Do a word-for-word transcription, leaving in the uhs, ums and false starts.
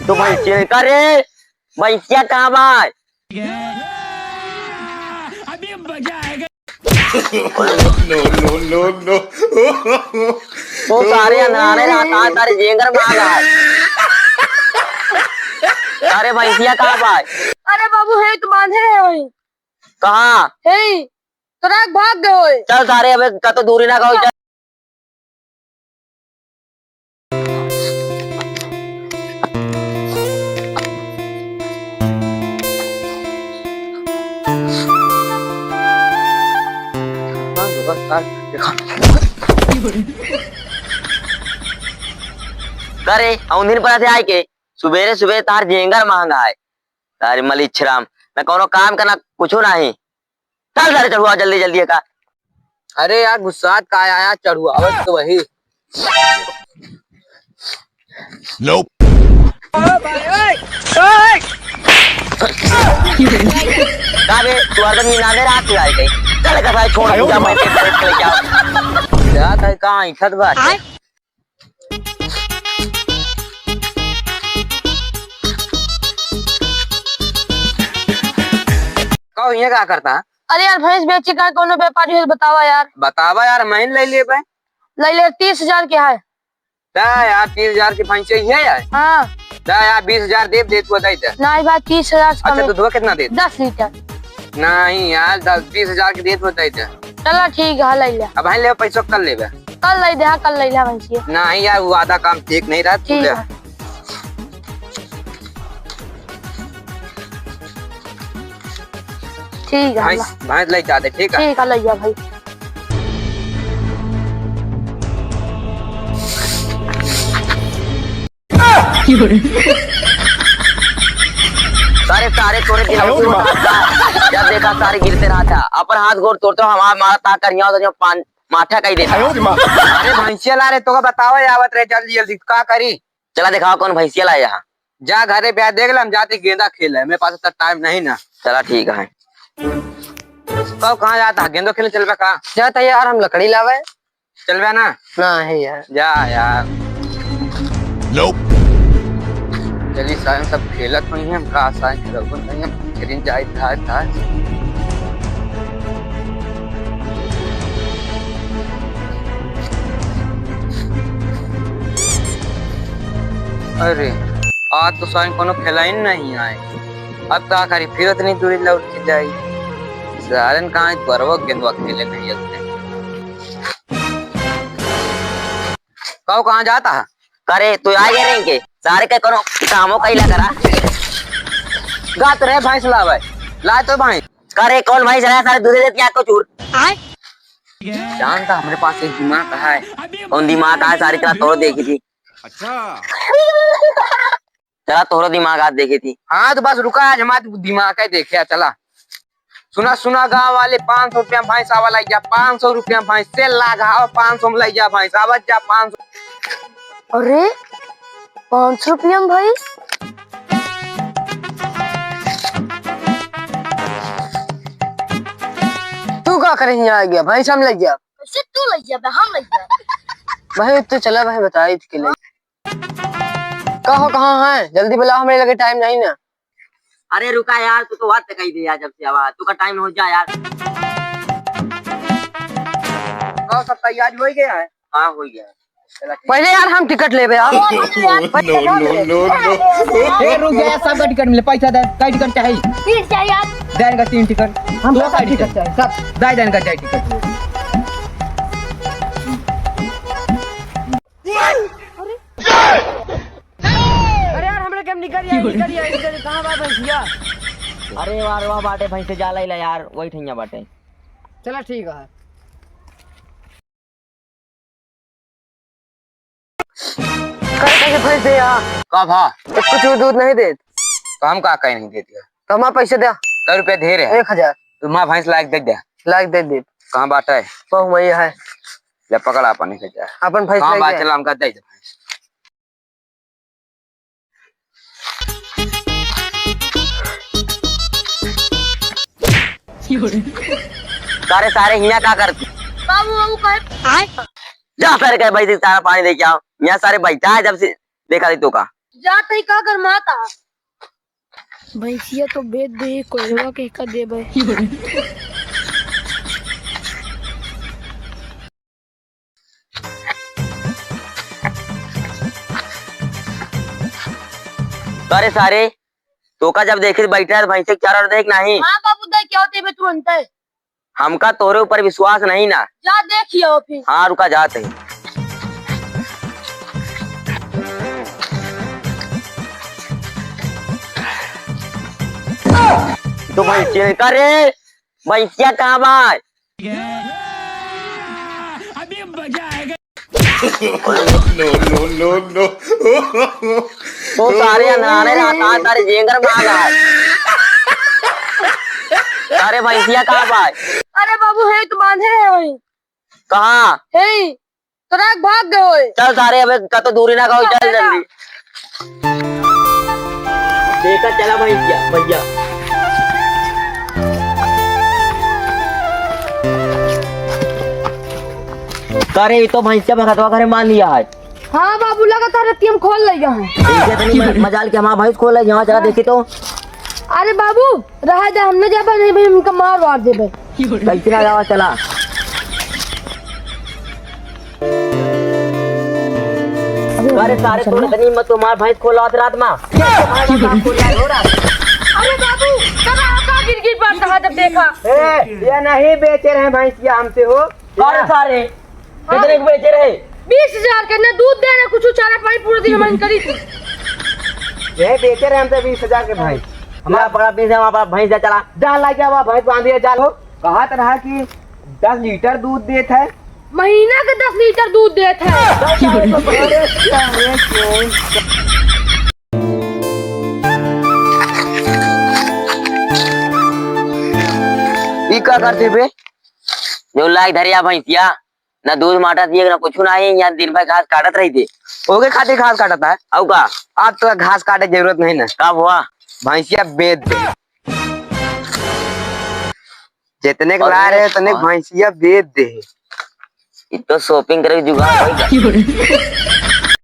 तो भैंसिया का रे, भैंसिया कहाँ बा? अभी मजा आएगा। No, no, no, no। तो सारे अनारे रहता है, सारे जेंगर मांगा है। अरे भैंसिया कहाँ बा? अरे बाबू, है तो बांधे है वहीं। कहाँ? है, तो राख भाग गए होए। चल सारे, अबे कतो दूरी ना गओ, चल। करे, औंधीन पर से आए के, सुबेरे सुबेरे तार जेंगर महंगा है। तारी मलिच्छराम, न कौनो काम का, न कुछो नाही। चल सारे चढ़ुआ, जल्दी जल्दी है का। अरे यार, गुस्सात का आया, चढ़ुआ, आवत तो वही। Nope। का बे, तू हरदम निनादे रात में आए गई। चल का भाई, छोड़, आयो पूजा रे मैं तेरे को लेके आओ। जात है कहाँ, इठत बा? आय। कहो, हियाँ का करता है? अरे यार, भैंस बेची का, कौनो व्यापारी हो तो बतावा यार। बतावा यार, मैं ले लिए बे। ले ले, तीस हजार के है। दा यार, तीस हजार के भैंस चाहिए यार। हाँ। दा यार, बीस हजार देब, देत हुआ दे दे। नहीं भाई, तीस हजार से अच्छा, कम। दूधवा कितना देत? दस लीटर। नहीं यार, दस, बीस हजार के देत हुआ दे दे। चला ठीक है, ले ले। अब भाई ले पैसा कल लेबे। कल ले दे, हाँ, कल ले ले भैंसिया। नहीं यार, वो आधा काम ठीक नहीं रहा, तू ठीक ले। है। ठीक है, भैंस, ला। भैंस ले जा दे, ठीक है? ठीक है, ले जा भाई। सारे, सारे तोरे दिल में आयो रे माँ। जब देखा सारे गिरते रहा था, अपन हाथ गोड़ तोड़ते हो, हमारा मारा ता करिया, करिया पान, माठा कही देता। आयो रे माँ। अरे भैंसिया ला रे, तोका बतावा आवत रहे, जल्दी जल्दी का करी? चला दिखावा कौन भैंसिया लाए यहाँ। जा घरे पे आ, देख ले, हम जाते गेंदा खेले, मेरे पास इतना टाइम नहीं ना। चला ठीक है। कब कहाँ जाता है? गेंदो खेले चलबे का? जाता यार, हम लकड़ी लावे। चलबे ना? नहीं यार। जा यार। Nope। चली सायन सब खेलत हुई हैं, हम का सायन खेलत हुई हैं, खेलिन जाए, जाए, जाए। अरे, आज तो सायन कोनो खेलाइन नहीं आए। अब का करी, फिर उतनी दूरी लौट के जाई। सारन कहाँ है, बरवा गेंदवा खेले नहीं आते। कहो, कहाँ जाता है? करे, तू आ गए रहे के? सारे के कोनो कामो कइला करा। गा तो रे भैंस लावे। ला तो भैंस। करे, कौन भैंस रहा? सारे दूधे देती आपको चूर। आय। जानता, हमरे पास एक दिमाग है। कौन दिमाग है? सारी तरह तोड़ देखी थी। अच्छा। चला, तोहरो दिमाग आज देखे थी। हाँ, तो बस रुका, आज हमारा दिमाग है, देखे, चला। सुना, सुना, गाँव वाले, पाँच सौ रुपया में भैंस आवा लग जा, पाँच सौ रुपया में भैंस से लाग, आवा, पाँच सौ में लग जा भैंस, आवत जा पाँच सौ। अरे, पाँच सौ रुपया में भैंस? तू का करे हियाँ आ गया? भैंस हम लग जा। कैसे तू लग जा, हम लग जा। भाई, तू चला भाई, बताई थी के ले। कहो, कहाँ है? जल्दी बुलाओ, हमरे लगे टाइम नहीं ना। अरे रुका यार, तू तो बात कही दे यार, जब से आवा, तू का टाइम हो जा यार। कहो, सब तैयारी हो गया है? हाँ, हो गया है। चला, ठीक। पहले यार हम टिकट लेबे यार। No, no, no, no। ए, रुक जा यार, सबका टिकट मिले, पैसा दे, कई टिकट चाहिए? तीन चाहिए यार। दे इनका तीन टिकट। हम दो सबका टिकट टिकट चाहिए, सब। दे, दे इनका चार टिकट। अरे। अरे यार, हमरे के हम निकल आए, निकल आए, निकल आए, कहाँ बा भैंसिया? अरे यार, वहाँ बाटे भैंसे जाला ही ला यार, वही ठैया बाटे। चला ठीक है। करे कहे भैंस दे यार। का भा? तो कुछ भी दूध नहीं देत। तो हम का कहीं नहीं देती है? तो हमारा पैसे दे। कै रुपया ढेर है? एक हजार। तो माँ भैंस लायक दे दे। लायक दे दे। कहाँ बाटे? बहु मैया है। ले पकड़ अपन एक हजार। अपन भैंस कहाँ लेके बाटे? चला हमका दे दे भैंस। सारे, सारे हियाँ का करती? बाबू, बाबू कहे। जा सारे कहे भाई से सारा पानी लेके आओ। यहाँ सारे बैठा है जब से देखा थी तो का। जात ही का कर माता। भैंसिया तो बेच दे, कोयलवा के का देबे। अरे सारे, तोका जब देखित बैठा है, भैंसे के चारा देख नाही। हाँ बाबू, देख क्या होते में तुरंत है। हमका तोरे ऊपर विश्वास नहीं ना। जा देखियो फिर। हाँ, रुका जात है। तो भैंसिया का रे, भैंसिया कहाँ बा? अभी मजा आएगा। No, no, no, no। तो सारे अनारे रहता है, सारे जेंगर में आ गए। अरे भैंसिया कहाँ बा? अरे बाबू, है तो बांधे है वहीं। कहाँ? है, तोरा भाग गए होए। चल सारे, अबे कतो दूरी ना खाओ, चल जल्दी। देखा चला भैंसिया, भैया। करे, ये तो भैंसिया भगतवा घरे मान लिया है। हाँ बाबू, लगातार रतिया में खोल ले गए हैं। इनके इतनी म-, मजाल के हमारा भैंस खोल ले, यहाँ चला देखी तो। अरे बाबू, रहा दे, हम न जाबे, नहीं भाई, उनका मार वार देबे। कैसे ना जावा, चला। अरे सारे, तोरे तनी हिम्मत, तुम्हार भैंस खोल लात रात मा। अरे बाबू, तब का गिर गिर पड़ता है जब देखा। ए, ये नहीं बेचे रहे भैंसिया हमसे हो। अरे सारे, हाँ। कितने के बेचे रहे? बीस हजार के, ना दूध दे, ना कुछ चारा पानी, पूरा दिन हम करी थी। ये बेचे रहे हमसे बीस हजार के भैंस। हमारा पड़ा बीस है, हमारा भैंस जा चला। जा ला के आवा, भैंस बांध दिया, जा लो। कहा तो रहा कि दस लीटर दूध देत है। महीना के दस लीटर दूध देत है। ई का करते बे? जो लाई धरिया भैंसिया, ना दूध माटा दिए, ना कुछ ना है, यहाँ दिन भर घास काटत रही थे। ओके खातिर घास काटत है। अउ का? अब तो घास काटे जरूरत नहीं ना। का हुआ? भैंसिया बेच दे। जितने के और ला रहे, उतने और? भैंसिया बेच दे। इ तो shopping करे के जुगाड़ होई बा।